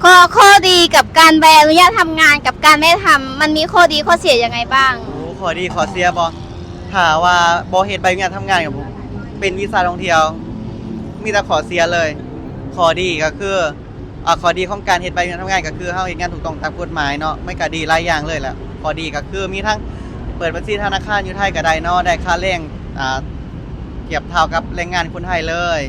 ຂໍ້ ຂໍ້ດີກັບການໃບອະນຸຍາດທຳງານກັບການໄມ່ທຳ ມັນມີຂໍ້ດີຂໍ້ເສຍຍັງໄງບ້າງ? ໂອ້ ຂໍ້ດີຂໍ້ເສຍບໍ? ຖ້າວ່າບໍ່ເຮັດໃບອະນຸຍາດທຳງານກໍເປັນວີຊາທ່ອງທ່ຽວ ມີແຕ່ຂໍ້ເສຍເລີຍ. ຂໍ້ດີກໍຄື ອາ ຂໍ້ດີຂອງການເຮັດໃບອະນຸຍາດທຳງານກໍຄືເຮົາເຮັດງານຖືກຕ້ອງຕາມກົດໝາຍເນາະ ມັນກໍດີຫຼາຍຢ່າງເລີຍແຫຼະ. ຂໍ້ດີກໍຄືມີທັງເປີດບັນຊີທະນາຄານຢູ່ໄທກໍໄດ້ເນາະ ໄດ້ຄ່າແຮງ ອາ ທຽບເທົ່າກັບແຮງງານຄົນໄທເລີຍ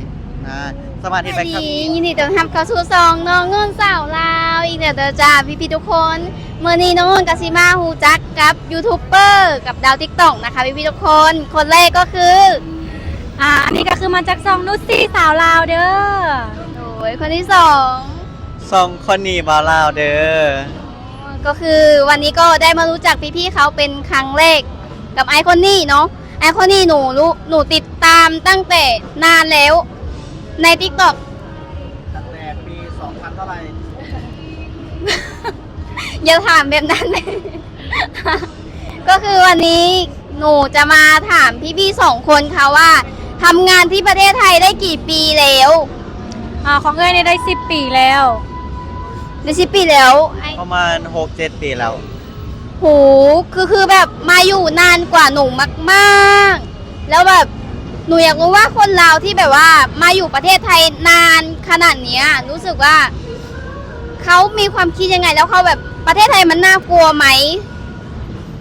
ນະ ສາມາດເຮັດໃບຂັບຂີ່. ຍິນດີຕ້ອນຮັບເຂົ້າສູ່ຊ່ອງນ້ອງນຸ່ນສາວລາວອີກແລ້ວເດີຈ້າ ພີ່ໆທຸກຄົນ. ມື້ນີ້ນ້ອງນຸ່ນກໍຊິມາຮູ້ຈັກກັບຢູທູບເບີ ກັບດາວຕິກຕັອກນະຄະ ພີ່ໆທຸກຄົນ. ຄົນແລກກໍຄື ອາ ອັນນີ້ກໍຄືມາຈາກຊ່ອງນຸ່ນສີສາວລາວເດີ. ໂດຍ ຄົນທີສອງ ຊ່ອງຄົນນີ້ບ່າວລາວເດີ. ກໍຄືວັນນີ້ກໍໄດ້ມາຮູ້ຈັກພີ່ໆເຂົາເປັນຄັ້ງແລກກັບອ້າຍຄົນນີ້ເນາະ. ອ້າຍຄົນນີ້ໜູ ໜູຕິດຕາມຕັ້ງແຕ່ນານແລ້ວໃນຕິກຕັອກ ຕັ້ງແຕ່ປີສອງພັນເທົ່າໃດ? ຢ່າຖາມແບບນັ້ນ. ກໍຄືວັນນີ້ໜູຈະມາຖາມພີ່ໆສອງຄົນເຂົາວ່າ ທຳງານທີ່ປະເທດໄທໄດ້ກີ່ປີແລ້ວ? ອາ ຂອງເອື້ອຍນີ້ໄດ້ສິບປີແລ້ວ. ໄດ້ສິບປີແລ້ວ? ປະມານຫົກເຈັດປີແລ້ວ. ໂຫ ຄື ຄືແບບມາຢູ່ນານກວ່າໜູມາກໆ ແລ້ວແບບໜູຢາກຮູ້ວ່າຄົນລາວທີ່ແບບວ່າມາຢູ່ປະເທດໄທນານຂະໜາດເນີ້ຍ ຮູ້ສຶກວ່າເຂົາມີຄວາມຄິດຍັງໄງ ແລ້ວເຂົາແບບ ປະເທດໄທມັນໜ້າກົວໄໝ?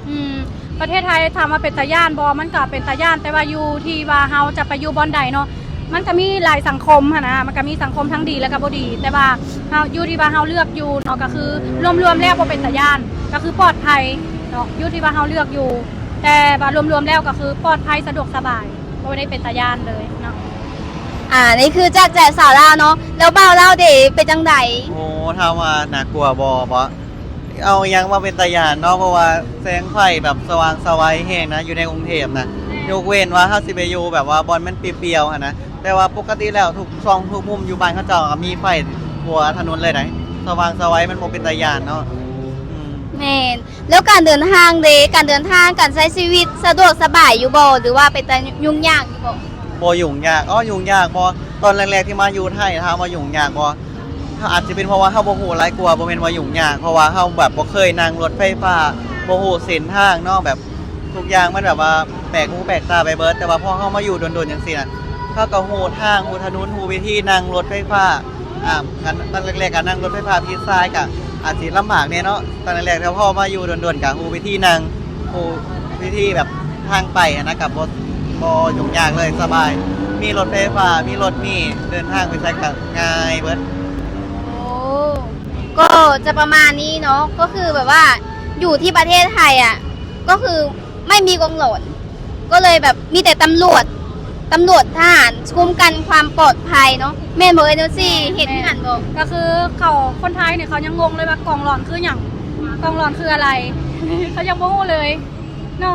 ອືມ ປະເທດໄທຖາມວ່າເປັນຕາຢ້ານບໍ່? ມັນກໍເປັນຕາຢ້ານ ແຕ່ວ່າຢູ່ທີ່ວ່າເຮົາຈະໄປຢູ່ບ່ອນໃດເນາະ. ມັນກໍມີຫຼາຍສັງຄົມຫັ້ນນະ ມັນກໍມີສັງຄົມທັງດີ ແລ້ວກໍບໍ່ດີ ແຕ່ວ່າເຮົາ ຢູ່ທີ່ວ່າເຮົາເລືອກຢູ່ເນາະ ກໍຄືລວມໆແລ້ວບໍ່ເປັນຕາຢ້ານ ກໍຄືປອດໄພເນາະ ຢູ່ທີ່ວ່າເຮົາເລືອກຢູ່. ແຕ່ວ່າລວມໆແລ້ວກໍຄືປອດໄພ ສະດວກສະບາຍ ບໍ່ໄດ້ເປັນຕາຢ້ານເລີຍເນາະ. ອາ ນີ້ຄືຈາກໃຈສາວລາວເນາະ. ແລ້ວບ່າວລາວເດ ເປັນຈັ່ງໃດ? ໂອ້ ຖາມວ່າໜ້າກົວບໍ່ບໍ? ເອົາຫຍັງມາເປັນຕາຢ້ານເນາະ ເພາະວ່າແສງໄຟແບບສະຫວ່າງສະໄຫວແຮງນະ ຢູ່ໃນກຸງເທບນະ. ແມ່ນ. ຍົກເວັ້ນວ່າເຮົາຊິໄປຢູ່ແບບວ່າບ່ອນມັນປ່ຽວໆຫັ້ນນະ ແຕ່ວ່າປົກກະຕິແລ້ວທຸກຊ່ອງທຸກມຸມຢູ່ບ້ານເຂົາເຈົ້າກໍມີໄຟທົ່ວຖະໜົນເລີຍໃດ໋ ສະຫວ່າງສະໄຫວ ມັນບໍ່ເປັນຕາຢ້ານເນາະ. ອືມ ແມ່ນ. ແລ້ວການເດີນທາງເດ ການເດີນທາງ ການໃຊ້ຊີວິດສະດວກສະບາຍຢູ່ບໍ່ ຫຼືວ່າເປັນຕາຫຍຸ້ງຍາກຢູ່ບໍ່? ບໍ່ຫຍຸ້ງຍາກ. ອໍ ຫຍຸ້ງຍາກບໍ່? ຕອນແລກໆທີ່ມາຢູ່ໄທ ຖາມວ່າຫຍຸ້ງຍາກບໍ່? ເຮົາອາດຈະເປັນເພາະວ່າເຮົາບໍ່ຮູ້ຫຼາຍກວ່າ ບໍ່ແມ່ນວ່າຫຍຸ້ງຍາກ ເພາະວ່າເຮົາແບບບໍ່ເຄີຍນັ່ງລົດໄຟຟ້າ ບໍ່ຮູ້ເສັ້ນທາງເນາະ ແບບທຸກຢ່າງມັນແບບວ່າແປກຫູແປກຕາໄປເບີດ. ແຕ່ວ່າພໍເຮົາມາຢູ່ດົນໆຈັ່ງຊີ້ນະ ເຮົາກໍຮູ້ທາງ ຮູ້ຖະໜົນ ຮູ້ວິທີນັ່ງລົດໄຟຟ້າ. ອາ ຕອນແລກໆກໍນັ່ງລົດໄຟຟ້າຜິດສາຍ ກໍອາດຊິລຳບາກແດ່ເນາະ ຕອນແລກໆ ແຕ່ພໍມາຢູ່ດົນໆກໍຮູ້ວິທີນັ່ງ ຮູ້ວິທີແບບທາງໄປຫັ້ນນະ ກໍບໍ່ ບໍ່ຫຍຸ້ງຍາກເລີຍ ສະບາຍ. ມີລົດໄຟຟ້າ ມີລົດເມ ເດີນທາງໄປໃສກໍງ່າຍເບີດ. ໂອ້ ກໍຈະປະມານນີ້ເນາະ ກໍຄືແບບວ່າຢູ່ທີ່ປະເທດໄທອະ ກໍຄື ໄມ່ມີກອງຫຼອນ ກໍເລີຍແບບມີແຕ່ຕຳຫຼວດ ຕຳຫຼວດທະຫານຄຸ້ມກັນຄວາມປອດໄພເນາະ ແມ່ນບໍ່ເອີຍນຸ່ນສີ? ເຫັນຄືກັນບໍ່? ກໍຄືເຂົາ ຄົນໄທນີ້ເຂົາຍັງງົງເລີຍວ່າກອງຫຼອນຄືຫຍັງ ກອງຫຼອນຄືອະໄລ ເຂົາຍັງບໍ່ຮູ້ເລີຍເນາະ.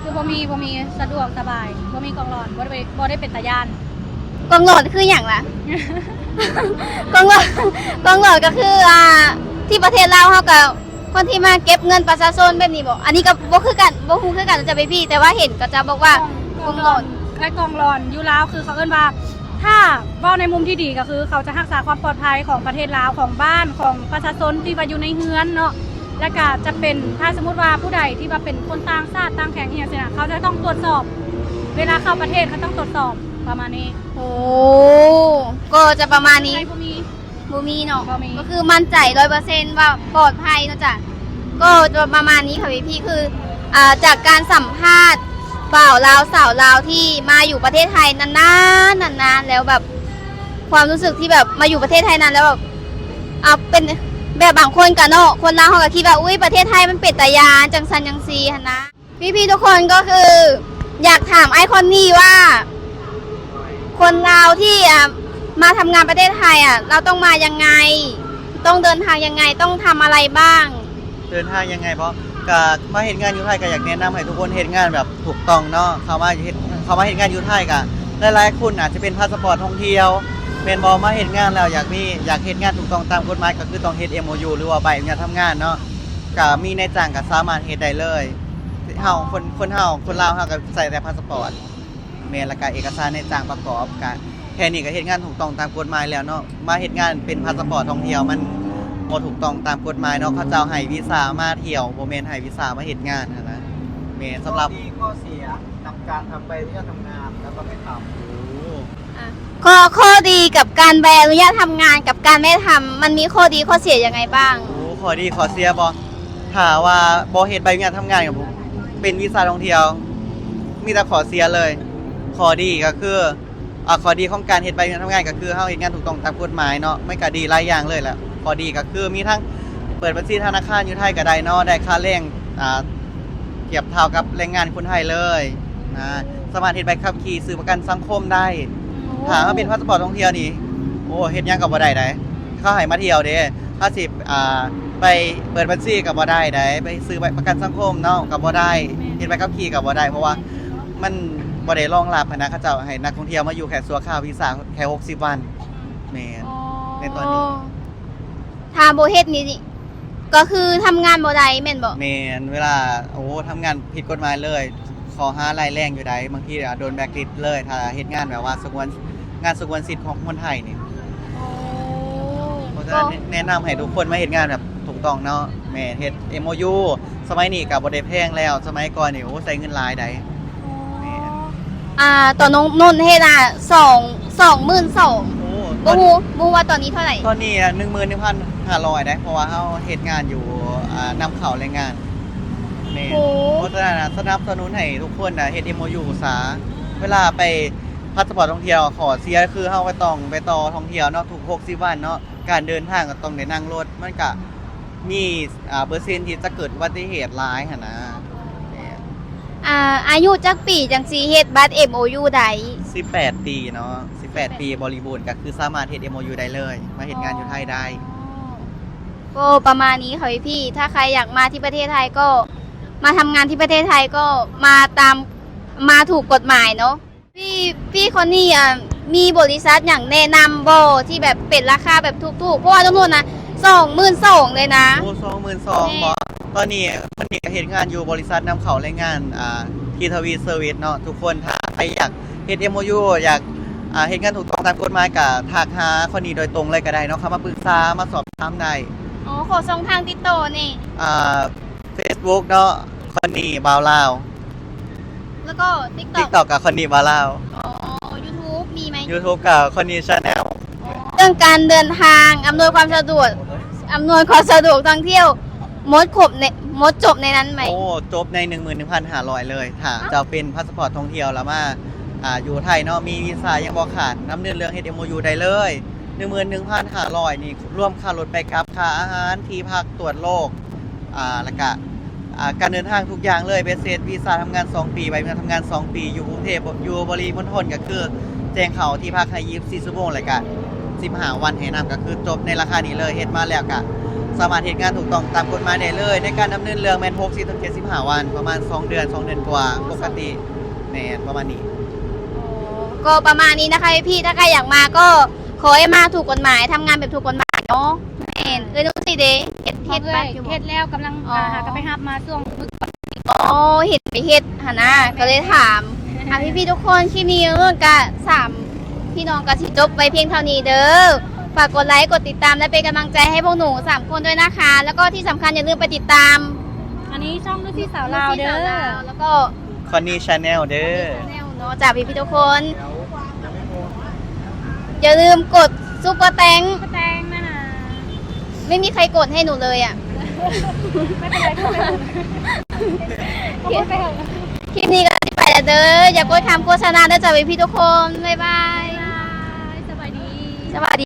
ຄືບໍ່ມີ ບໍ່ມີ ສະດວກສະບາຍ ບໍ່ມີກອງຫຼອນ ບໍ່ໄດ້ ບໍ່ໄດ້ເປັນຕາຢ້ານ. ກອງຫຼອນຄືຫຍັງລະ? ກອງຫຼອນ ກອງຫຼອນກໍຄື ອ່າ ທີ່ປະເທດລາວເຮົາກໍ ຄົນທີ່ມາເກັບເງິນປະຊາຊົນແບບນີ້ບໍ? ອັນນີ້ກໍບໍ່ຄືກັນ ບໍ່ຮູ້ຄືກັນເຈົ້າພີ່ ແຕ່ວ່າເຫັນເຂົາເຈົ້າບອກວ່າກອງຫຼອນ ແລະ ກອງຫຼອນຢູ່ລາວ ຄືເຂົາເອີ້ນວ່າ ຖ້າເວົ້າໃນມຸມທີ່ດີກໍຄື ເຂົາຈະຮັກສາຄວາມປອດໄພຂອງປະເທດລາວ ຂອງບ້ານ ຂອງປະຊາຊົນທີ່ວ່າຢູ່ໃນເຮືອນເນາະ ແລະ ກະຈະເປັນ ຖ້າສົມມຸດວ່າຜູ້ໃດທີ່ວ່າເປັນຄົນຕ່າງຊາດຕ່າງແຂວງອີ່ຫຍັງຊີ້ນະ ເຂົາຈະຕ້ອງກວດສອບ ເວລາເຂົ້າປະເທດເຂົາຕ້ອງກວດສອບ ປະມານນີ້. ໂອ້ ກໍຈະປະມານນີ້ ບໍ່ມີ ບໍ່ມີເນາະ ບໍ່ມີ ກໍຄືໝັ້ນໃຈຮ້ອຍເປີເຊັນວ່າປອດໄພເນາະຈ້ະ. ກໍຈະປະມານນີ້ຄ່ະພີ່ໆ ຄື ອ່າ ຈາກການສຳພາດບ່າວລາວສາວລາວທີ່ມາຢູ່ປະເທດໄທນານໆ ນານໆ ແລ້ວແບບ ຄວາມຮູ້ສຶກທີ່ແບບມາຢູ່ປະເທດໄທນານແລ້ວແບບ ເອົາເປັນແບບບາງຄົນກະເນາະ ຄົນລາວເຮົາກະຄິດວ່າ ອຸ້ຍ ປະເທດໄທມັນເປັນຕາຢ້ານ ຈັ່ງຊັ້ນຈັ່ງຊີ້ຫັ້ນນະ. ພີ່ໆທຸກຄົນ ກໍຄືຢາກຖາມອ້າຍຄົນນີ້ວ່າ ຄົນລາວທີ່ ອ່າ ມາທຳງານປະເທດໄທອະ ລາວຕ້ອງມາຍັງໄງ? ຕ້ອງເດີນທາງຍັງໄງ? ຕ້ອງທຳອະໄລບ້າງ? ເດີນທາງຍັງໄງບໍ? ກະມາເຮັດງານຢູ່ໄທ ກະຢາກແນະນຳໃຫ້ທຸກຄົນເຮັດງານແບບຖືກຕ້ອງເນາະ. ເຂົ້າມາເຮັດ ເຂົ້າມາເຮັດງານຢູ່ໄທ ກະຫຼາຍໆຄົນອາດຈະເປັນພາສະປອດທ່ອງທ່ຽວ ແມ່ນບໍ່? ມາເຮັດງານແລ້ວຢາກມີ ຢາກເຮັດງານຖືກຕ້ອງຕາມກົດໝາຍ ກະຄືຕ້ອງເຮັດເອັມໂອຢູ ຫຼືວ່າໃບອະນຸຍາດທຳງານເນາະ. ກະມີນາຍຈ້າງກະສາມາດເຮັດໄດ້ເລີຍ. ເຮົາ ຄົນ ຄົນເຮົາ ຄົນລາວເຮົາກະໃຊ້ແຕ່ພາສະປອດ ແມ່ນ ແລ້ວກະເອກະສານນາຍຈ້າງປະກອບ ກະແຄ່ນີ້ກະເຮັດງານຖືກຕ້ອງຕາມກົດໝາຍແລ້ວເນາະ. ມາເຮັດງານເປັນພາສະປອດທ່ອງທ່ຽວ ມັນ ບໍ່ຖືກຕ້ອງຕາມກົດໝາຍເນາະ. ເຂົາເຈົ້າໃຫ້ວີຊາມາທ່ຽວ ບໍ່ແມ່ນໃຫ້ວີຊາມາເຮັດງານຫັ້ນນະ. ແມ່ນ ສຳລັບ ຂໍ້ດີຂໍ້ເສຍກັບການທຳໃບອະນຸຍາດທຳງານ ແລ້ວກໍໄປຖາມ ໂອ້ ອ່າ ຂໍ້ ຂໍ້ດີກັບການໃບອະນຸຍາດທຳງານກັບການໄປຖາມ ມັນມີຂໍ້ດີຂໍ້ເສຍຍັງໄງບ້າງ? ໂອ້ ຂໍ້ດີຂໍ້ເສຍບໍ? ຖ້າວ່າບໍ່ເຮັດໃບອະນຸຍາດທຳງານກໍເປັນວີຊາທ່ອງທ່ຽວ ມີແຕ່ຂໍ້ເສຍເລີຍ. ຂໍ້ດີກໍຄື ອາ ຂໍ້ດີຂອງການເຮັດໃບອະນຸຍາດທຳງານກໍຄືເຮົາເຮັດງານຖືກຕ້ອງຕາມກົດໝາຍເນາະ ມັນກໍດີຫຼາຍຢ່າງເລີຍແຫຼະ. ຂໍ້ດີກໍຄືມີທັງເປີດບັນຊີທະນາຄານຢູ່ໄທກໍໄດ້ເນາະ ໄດ້ຄ່າແຮງ ອ່າ ທຽບເທົ່າກັບແຮງງານຄົນໄທເລີຍນະ. ສາມາດເຮັດໃບຂັບຂີ່ ຊື້ປະກັນສັງຄົມໄດ້. ໂອ້ ຖ້າເຮົາເປັນພາສປອດທ່ອງທ່ຽວນີ້ ໂອ້ ເຮັດຫຍັງກໍບໍ່ໄດ້ໃດ໋. ເຂົາໃຫ້ມາທ່ຽວເດ້ ເຮົາຊິ ອ່າ ໄປເປີດບັນຊີກໍບໍ່ໄດ້ໃດ໋ ໄປຊື້ໃບປະກັນສັງຄົມເນາະກໍບໍ່ໄດ້ ແມ່ນ ເຮັດໃບຂັບຂີ່ກໍບໍ່ໄດ້ ເພາະວ່າມັນບໍ່ໄດ້ຮອງຮັບຫັ້ນນະ. ເຂົາເຈົ້າໃຫ້ນັກທ່ອງທ່ຽວມາຢູ່ແຄ່ຊົ່ວຄາວ ວີຊາແຄ່ຫົກສິບວັນ. ແມ່ນ ອໍ ໃນຕອນນີ້ ຖ້າບໍ່ເຮັດນີ້ ກໍຄືທຳງານບໍ່ໄດ້ແມ່ນບໍ່? ແມ່ນ ເວລາ ໂອ້ ທຳງານຜິດກົດໝາຍເລີຍ ຂໍ້ຫາຮ້າຍແຮງຢູ່ໃດ໋. ບາງທີ ອ່າ ໂດນແບລັກລິດເລີຍ ຖ້າເຮັດງານແບບວ່າສະຫງວນ ງານສະຫງວນສິດຂອງຄົນໄທນີ້. ໂອ້ ເພາະສະນັ້ນ ກໍແນະນຳໃຫ້ທຸກຄົນມາເຮັດງານແບບຖືກຕ້ອງເນາະ. ແມ່ນ ເຮັດເອັມໂອຢູ ສະໄໝນີ້ກໍບໍ່ໄດ້ແພງແລ້ວ ສະໄໝກ່ອນນີ້ ໂອ້ ໃຊ້ເງິນຫຼາຍໃດ໋. ອໍ ແມ່ນ ອ່າ ຕອນນ້ອງນົນເຮັດນະ ສອງ ສອງໝື່ນສອງ ໂອ້ ບໍ່ຮູ້ ບໍ່ຮູ້ວ່າຕອນນີ້ເທົ່າໃດ? ຕອນນີ້ ອ່າ ໜຶ່ງໝື່ນໜຶ່ງພັນຫ້າຮ້ອຍເດ້ ເພາະວ່າເຮົາເຮັດງານຢູ່ ອ່າ ນຳເຂົ້າແຮງງານ. ແມ່ນ ໂອ້ ເພາະສະນັ້ນນະ ສະໜັບສະໜູນໃຫ້ທຸກຄົນນະເຮັດເອັມໂອຢູຊະ. ເວລາໄປພາສປອດທ່ອງທ່ຽວ ຂໍ້ເສຍຄືເຮົາກໍຕ້ອງໄປຕໍ່ທ່ອງທ່ຽວເນາະ ທຸກຫົກສິບວັນເນາະ. ການເດີນທາງກໍຕ້ອງໄດ້ນັ່ງລົດ ມັນກະມີ ອ່າ ເປີເຊັນທີ່ຈະເກີດອຸບັດຕິເຫດຫຼາຍຫັ້ນນະ. ແມ່ນ ອ່າ ອາຍຸຈັກປີຈັ່ງຊິເຮັດບັດເອັມໂອຢູໄດ້? ສິບແປດປີເນາະ ສິບແປດປີບໍລິບູນ ກໍຄືສາມາດເຮັດເອັມໂອຢູໄດ້ເລີຍ ມາເຮັດງານຢູ່ໄທໄດ້. ອໍ ກໍປະມານນີ້ຄ່ະພີ່ໆ ຖ້າໃຄຢາກມາທີ່ປະເທດໄທກໍມາທຳງານທີ່ປະເທດໄທ ກໍມາຕາມ ມາຖືກກົດໝາຍເນາະ. ພີ່ ພີ່ຄົນນີ້ ອ່າ ມີບໍລິສັດຫຍັງແນະນຳບໍ່ ທີ່ແບບເປັນລາຄາແບບຖືກໆ ເພາະວ່ານ້ອງນົນນະ ສອງໝື່ນສອງເລີຍນະ. ໂອ້ ສອງໝື່ນສອງ ແມ່ນ ບໍ? ຕອນນີ້ ຄົນນີ້ກໍເຮັດງານຢູ່ບໍລິສັດນຳເຂົ້າແຮງງານ ອ່າ ທີທະວີເຊີວິດເນາະ. ທຸກຄົນ ຖ້າໃຜຢາກເຮັດເອັມໂອຢູ ຢາກ ອ່າ ເຮັດງານຖືກຕ້ອງຕາມກົດໝາຍ ກໍທັກຫາຄົນນີ້ໂດຍຕົງເລີຍກໍໄດ້ເນາະ ເຂົ້າມາປຶກສາ ມາສອບຖາມໄດ້. ອໍ ຂໍຊ່ອງທາງຕິດຕໍ່ແດ່. ອ່າ ເຟສບຸກເນາະ ຄອນນີບ່າວລາວ ແລ້ວກໍຕິກຕັອກ ຕິກຕັອກ ກໍຄອນນີບ່າວລາວ. ອໍ ຢູທູບມີໄໝ? ຢູທູບກໍຄອນນີແຊນແນວ. ອໍ ເລື່ອງການເດີນທາງ ອຳນວຍຄວາມສະດວກ ອຳນວຍຄວາມສະດວກທ່ອງທ່ຽວ ໝົດຄົບໃນ ໝົດຈົບໃນນັ້ນໄໝ? ໂອ້ ຈົບໃນໜຶ່ງໝື່ນໜຶ່ງພັນຫ້າຮ້ອຍເລີຍ. ຖ້າເຈົ້າເປັນພາສປອດທ່ອງທ່ຽວ ແລ້ວມາ ອ່າ ຢູ່ໄທເນາະ ມີວີຊາຍັງບໍ່ຂາດ ດຳເນີນເລື່ອງເຮັດເອັມໂອຢູໄດ້ເລີຍ. ໜຶ່ງໝື່ນໜຶ່ງພັນຫ້າຮ້ອຍນີ້ ລວມຄ່າລົດໄປກັບ ຄ່າອາຫານ ທີ່ພັກ ຕວດໂລກ ອ່າ ແລ້ວກະ ອ່າ ການເດີນທາງທຸກຢ່າງເລີຍ ເບັດເສັດ ວີຊາທຳງານສອງປີ ໃບອະນຸຍາດທຳງານສອງປີ ຢູ່ກຸງເທບ ຢູ່ປະລິມົນທົນ ກໍຄືແຈ້ງເຂົ້າທີ່ພັກໃຫ້ ຊາວສີ່ຊົ່ວໂມງ ແລ້ວກະສິບຫ້າວັນໃຫ້ນຳ ກໍຄືຈົບໃນລາຄານີ້ເລີຍ. ເຮັດມາແລ້ວກະສາມາດເຮັດງານຖືກຕ້ອງຕາມກົດໝາຍໄດ້ເລີຍ. ໃນການດຳເນີນເລື່ອງແມ່ນຫົກສິບເຖິງເຈັດສິບຫ້າວັນ ປະມານສອງເດືອນ ສອງເດືອນກວ່າ ປົກກະຕິ. ແມ່ນ ປະມານນີ້. ອໍ ກໍປະມານນີ້ນະຄະພີ່ໆ ຖ້າໃຄຢາກມາກໍຂໍໃຫ້ມາຖືກກົດໝາຍ ທຳງານແບບຖືກກົດໝາຍເນາະ. ແມ່ນ ເອື້ອຍນຸດຊິເດ ເຮັດ ເຮັດບັດຢູ່ບໍ່? ເຮັດແລ້ວ ກຳລັງ ອໍ ອ່າ ຫາກັນໄປຮັບມາຊ່ວງມື້ກ່ອນ. ອໍ ເຫັນໄປເຮັດຫັ້ນນະ ກໍເລີຍຖາມ. ອ່າ ພີ່ໆທຸກຄົນ ຄລິບນີ້ນ້ອງນຸດກະ ສາມພີ່ນ້ອງກໍຊິຈົບໄວ້ພຽງເທົ່ານີ້ເດີ. ຝາກກົດໄລ ກົດຕິດຕາມ ແລະ ເປັນກຳລັງໃຈໃຫ້ພວກໜູສາມຄົນດ້ວຍນະຄະ. ແລ້ວກໍທີ່ສຳຄັນຢ່າລືມໄປຕິດຕາມ ອັນນີ້ຊ່ອງນຸດຊິສາວລາວເດີ ແລ້ວກໍ ຄອນນີແຊນແນວເດີ ແຊນແນວເນາະ. ຈ້າ ພີ່ໆທຸກຄົນ ຢ່າລືມກົດຊຸບເປີແຕັງ ຊຸບເປີແຕັງນະນະ. ໄມ່ມີໃຄກົດໃຫ້ໜູເລີຍອະ. ໄມ່ເປັນໄລ ເຂົ້າໄປເບິ່ງ ເຂົ້າໄປເບິ່ງ. ຄລິບນີ້ກໍຊິໄປແລ້ວເດີ ຢ່າກົດຂ້າມໂຄສະນາເດີ ຈ້າ ພີ່ໆທຸກຄົນ. ບາຍບາຍ ບາຍບາຍ ສະບາຍດີ ສະບາຍດີ.